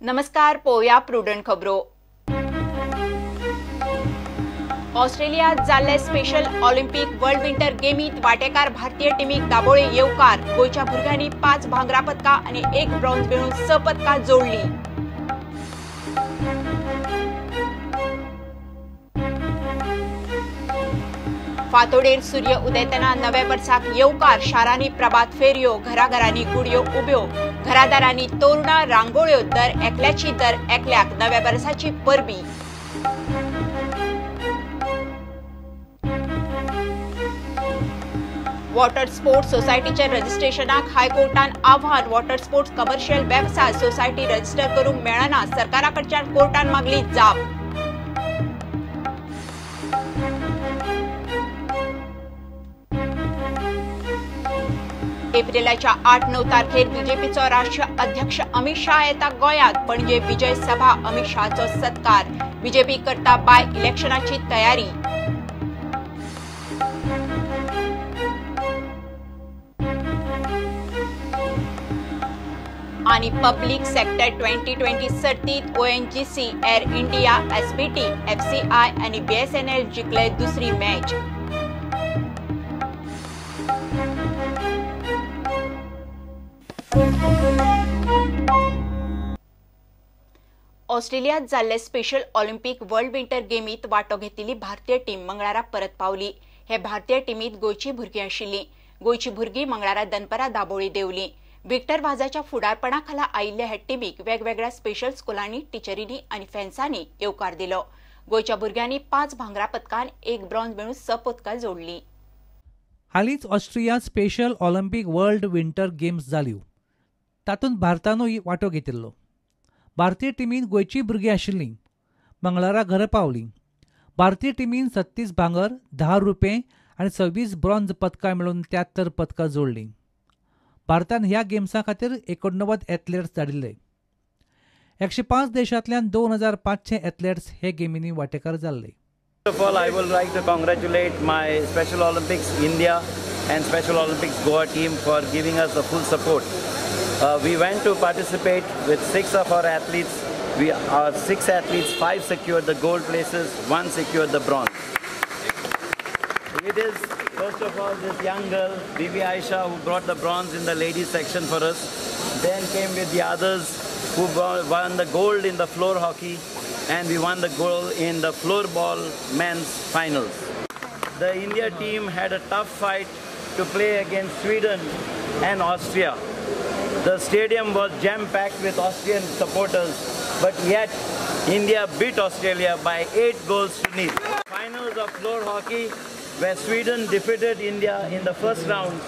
नमस्कार, पोवया प्रुडंट खबरो. ऑस्ट्रेलियात जाल्ले स्पेशल ऑलिम्पिक वर्ल्ड विंटर गेमीत वांटेकार भारतीय टिमीक दाबोळे येवकार. गोंयच्या भुरग्यांनी 5 भांगरा पदकां आनी 1 ब्रॉन्झ मेळून 6 पदकां जोडली. फातोडेर सूर्य उदेतना नव्या वर्साक येवकार. शारांनी प्रभात फेरयो, घराघरांनी गुडयो उब्यो, घरादारांनी तोरणां रांगोळ्यो, दर एकल्याची दर एकल्याक नव्या वर्साची परबी. वॉटर स्पोर्ट्स सोसायटीच्या रजिस्ट्रेशनाक हायकोर्टान आव्हान. वॉटर स्पोर्ट्स कमर्शियल वेवसाय सोसायटी रजिस्टर करूंक मेळना, सरकारा कडच्यान कोर्टान मागली जाप. एप्रिलाच्या 8-9 तारखेर बीजेपीचो राष्ट्रीय अध्यक्ष अमित शाह येता गोंयांत. पणजे विजय सभा, अमित शहाचो सत्कार. बीजेपी करता बाय इलेक्शनाची तयारी. आनी पब्लिक सेक्टर 2020 सर्तीत ONGC, Air India, SBT, FCI आनी BSNL जिखले दुसरी मॅच. ऑस्ट्रेलियात जाल्ले स्पेशल ऑलिम्पिक वर्ल्ड विंटर गेमीत वांटो घेतिल्ली भारतीय टीम मंगळारा परत पावली. हे भारतीय टिमीत गोंयची भुरगीं आशिल्लीं. गोंयची भुरगीं मंगळारा दनपरां दाबोळी देंवलीं. विक्टर वाजाच्या फुडारपणा खाला आयिल्ल्या हे टिमीक वेगवेगळ्या स्पेशल स्कुलांनी, टिचरींनी आनी फॅन्सांनी येवकार दिलो. गोंयच्या भुरग्यांनी 5 भांगरा पदकां, 1 ब्रॉन्झ मेळून 6 पदकां जोडलीं. हालींच Austria special Olympic world winter games जाल्यो, तातूंत भारतानूय वांटो घेतिल्लो. भारतीय टिमीन गोंयची भुरगीं आशिल्लीं. मंगळारा घरा पावलीं. भारतीय टिमीन 36 भांगर, 10 रुपये आनी 26 ब्रॉन्झ पदकां मेळून 73 पदकां जोडलीं. भारतान ह्या गेम्सां खातीर 89 एथलेट्स धाडिल्ले. 105 देशांतल्यान 2500 एथलेट्स हे गेमींनी वांटेकार जाल्ले. First of all, I would like to congratulate my Special Olympics India and Special Olympics Goa team for giving us the full support. We went to participate with 6 of our athletes. We are 6 athletes, 5 secured the gold places, 1 secured the bronze. It is first of all this young girl, Bibi Aisha, who brought the bronze in the ladies section for us. Then came with the others who won the gold in the floor hockey, and we won the gold in the floorball men's finals. The India team had a tough fight to play against Sweden and Austria. The stadium was jam-packed with Austrian supporters, but yet India beat Australia by 8 goals to nil. Finals of floor hockey, where Sweden defeated India in the first round.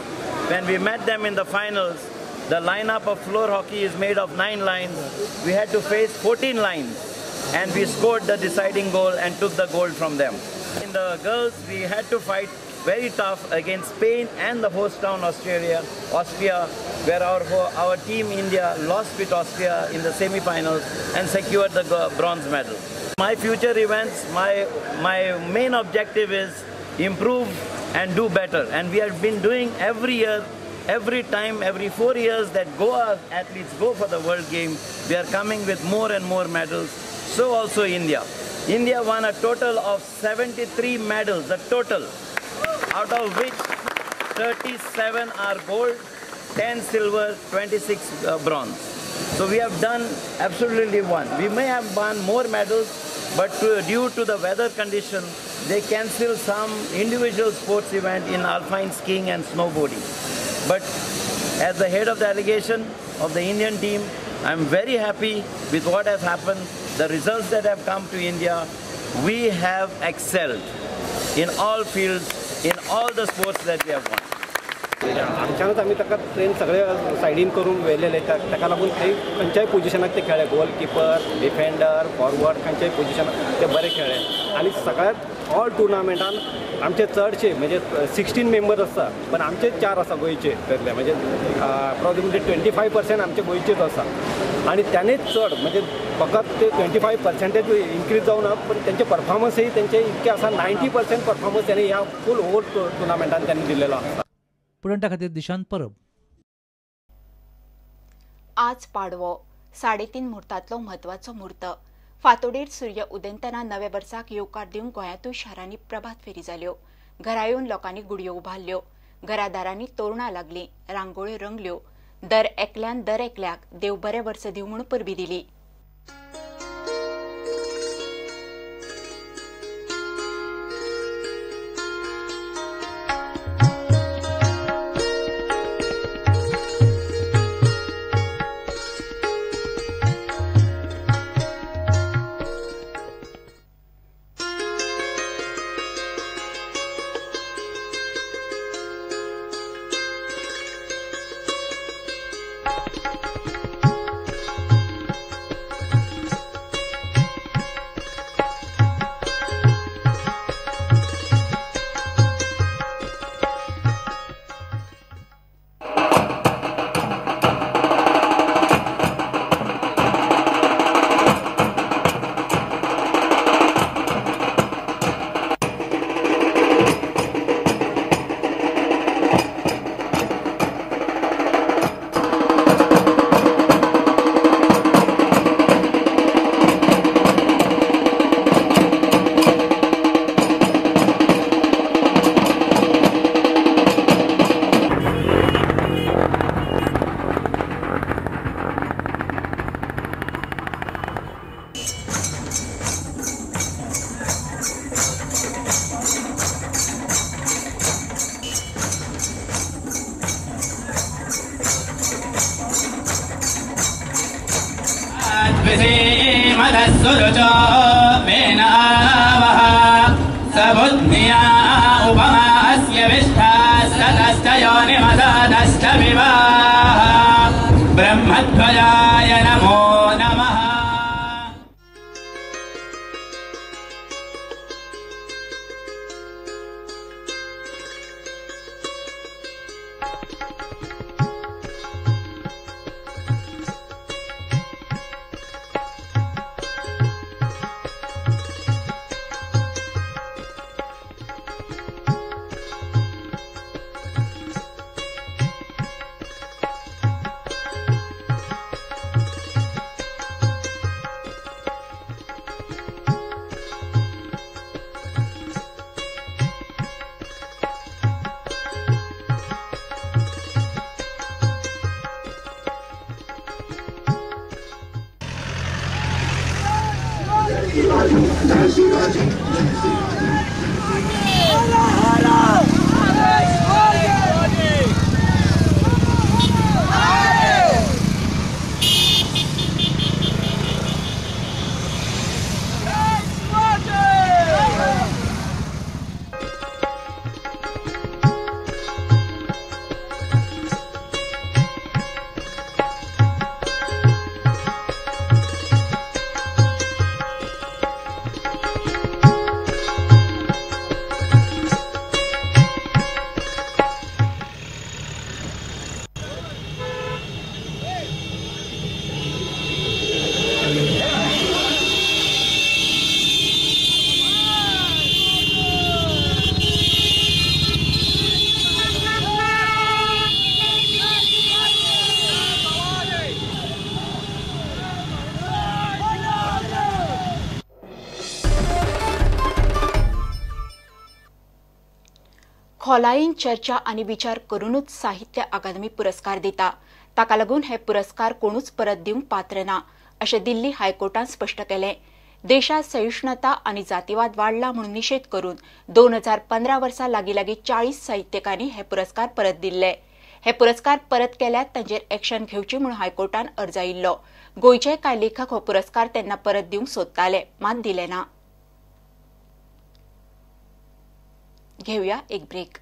When we met them in the finals, the lineup of floor hockey is made of 9 lines. We had to face 14 lines, and we scored the deciding goal and took the gold from them. In the girls, we had to fight very tough against Spain and the host town Austria, where our team India lost with Austria in the semi-finals and secured the bronze medal. My future events, my main objective is improve and do better, and we have been doing every year, every time, every 4 years that Goa athletes go for the World Game, we are coming with more and more medals. So also India. India won a total of 73 medals, the total, out of which 37 are gold, 10 silver, 26 bronze. So we have done absolutely one. We may have won more medals, but due to the weather condition, they cancelled some individual sports event in alpine skiing and snowboarding. But as the head of the delegation of the Indian team, I am very happy with what has happened, the results that have come to India. We have excelled in all fields, in all the sports that we have won. आमच्यानूच आमी ताका train सगळे सायडीन करून व्हेलेले, ताका लागून थंय खंयच्याय पोजिशनाक ते खेळ्ळे, गोल किपर, डिफेंडर, फॉरवर्ड, खंयच्याय पोजिशनाक ते बरे खेळ्ळे. आनी सगळ्यात ऑल टुर्नामेंटान आमचे चडशे म्हणजे 16 मेंबर्स आसा, पण आमचे 4 आसा गोंयचे त्यातले, म्हणजे अप्रॉक्सिमेटली 25% आमचे गोंयचेच आसा. आनी त्यानेच चड म्हणजे फकत ते 25% इन्क्रीज जावना, पण त्यांचे परफॉर्मन्सही त्यांचे इतके आसा, 90% परफॉर्मन्स त्यांनी ह्या फूल ओव्हर टुर्नामेंटान त्यांनी दिलेलो आसा. प्रुडंटा खातीर दिशांत परब. आज पाडवो. 3.5 मुहूर्तांतलो म्हत्वाचो मुहूर्त. फांतोडेर सूर्य उदेंतना नव्या वर्साक येवकार दिवंक गोंयांतूय शारांनी प्रभात फेरी जाल्यो. घरा येवन लोकांनी गुडयो उबारल्यो, घरादारांनी तोरणां लागलीं, रांगोळ्यो रंगल्यो. दर एकल्यान दर एकल्याक देव बरें वर्स दिवं म्हूण परबी दिली. ब्रह्मध्वजाय नमो नमः. खोलायेन चर्चा आनी विचार करूनच साहित्य अकादमी पुरस्कार दिता. ताका लागून हे पुरस्कार कोणूच परत दिवंक पात्र ना अशें दिल्ली हायकोर्टान स्पश्ट केलें. देशात सहिष्णुता आनी जातीवाद वाडला म्हणून निशेध करून 2015 वर्सा लागीं लागीं 40 साहित्यकांनी हे पुरस्कार परत दिल्ले. हे पुरस्कार परत केल्यार तांचेर एक्शन घेवची म्हूण हायकोर्टान अर्ज आयिल्लो. गोंयचे कांय लेखक हो पुरस्कार तेन्ना परत दिवंक सोदताले, मात दिले ना. घेऊया एक ब्रेक.